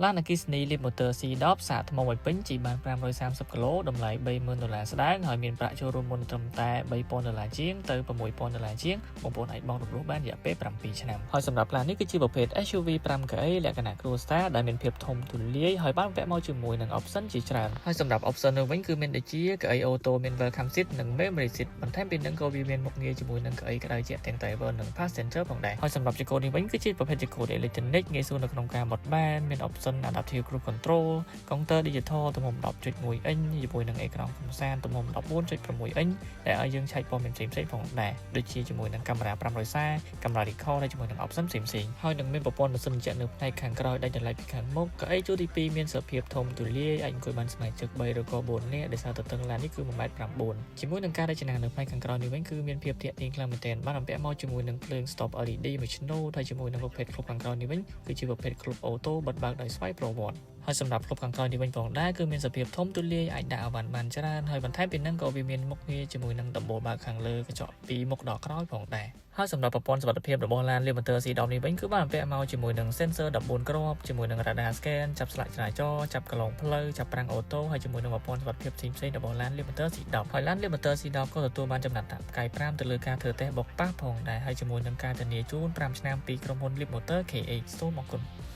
ឡានអគ្គិសនី Leapmotor C10 សាកថ្មមួយពេញជិះបាន530គីឡូតម្លៃ30,000ដុល្លារស្ដើងហើយមានប្រាក់ចូលរួមមុនត្រឹមតែ3000ដុល្លារជាងទៅ6000ដុល្លារជាងបងប្អូនអាចបង់រំលោះបានរយៈពេល7ឆ្នាំហើយសម្រាប់ឡាននេះគឺជាប្រភេទ SUV 5កៅអីលក្ខណៈគ្រួសារដែលមានភាពធំទូលាយហើយបានពាក់មកជាមួយនឹង option ជាច្រើនហើយសម្រាប់ option នៅវិញគឺមានដូចជាកៅអី auto មាន welcome seat និង memory seat បន្ថែមពីនឹងក៏វាមានមុខងារជាមួយនឹងកៅអីក្តៅជាក់ទាំង driver និង passenger ផងដែរហើយសម្រាប់ចង្កូតនេះវិញគឺជាប្រភេទចង្កូត electronic ងាយស្រួលនៅក្នុងការបត់បែនមាន option adaptive cruise control កុងទ័រ digital ទំហំ10.1អ៊ីញជាមួយនឹងអេក្រង់កំសាន្តទំហំ14.6អ៊ីញដែលឲ្យយើងឆែកព័ត៌មានផ្សេងៗផងដែរដូចជាជាមួយនឹងកាមេរ៉ា540កាមេរ៉ា record ហើយជាមួយនឹង option ផ្សេងៗហើយនឹងមានប្រព័ន្ធម៉ាស៊ីនត្រជាក់នៅផ្នែកខាងក្រោយដាច់ដោយឡែកពីខាងមុខកៅអីជួរទី2មានសភាពធំទូលាយអាចអង្គុយបានសមាជិក3ឬក៏4នាក់ដោយសារទទឹងឡាននេះគឺ1.9ម៉ែត្រជាមួយនឹងការរចនានៅផ្នែកខាងក្រោយនេះវិញគឺមានភាពទាក់ទាញខ្លាំងមែនទែនបានបំពាក់មកជាមួយនឹងភ្លើង stop LED មួយឆ្នូតហើយជាមួយនឹងប្រភេទក្លុបខាងក្រោយនេះវិញគឺជាប្រភេទក្លុប auto បិទបើកដោយស្វ័យប្រវត្តិហើយសម្រាប់ក្លុបខាងក្រោយនេះវិញផងដែរគឺមានសភាពធំទូលាយអាចដាក់អីវ៉ាន់បានច្រើនហើយបន្ថែមពីហ្នឹងក៏វាមានមុខងារជាមួយនឹងដំបូលបើកខាងលើកញ្ចក់ពីមុខដល់ក្រោយផងដែរហើយសម្រាប់ប្រព័ន្ធសុវត្ថិភាពរបស់ឡាន Leapmotor C10 នេះវិញគឺបានបំពាក់មកជាមួយនឹង sensor 14គ្រាប់ជាមួយនឹង radar scan ចាប់ស្លាកចរាចរណ៍ចាប់កន្លងផ្លូវចាប់ហ្វ្រាំង auto ហើយជាមួយនឹងប្រព័ន្ធសុវត្ថិភាពផ្សេងៗរបស់ឡាន Leapmotor C10 ហើយឡាន Leapmotor C10 ក៏ទទួលបានចំណាត់ថ្នាក់ផ្កាយ5ទៅលើការធ្វើតេស្តបុកប៉ះផងដែរហើយជាមួយនឹងការធានាជូន5ឆ្នាំពីក្រុមហ៊ុន Leapmotor KH សូមអរគុណ។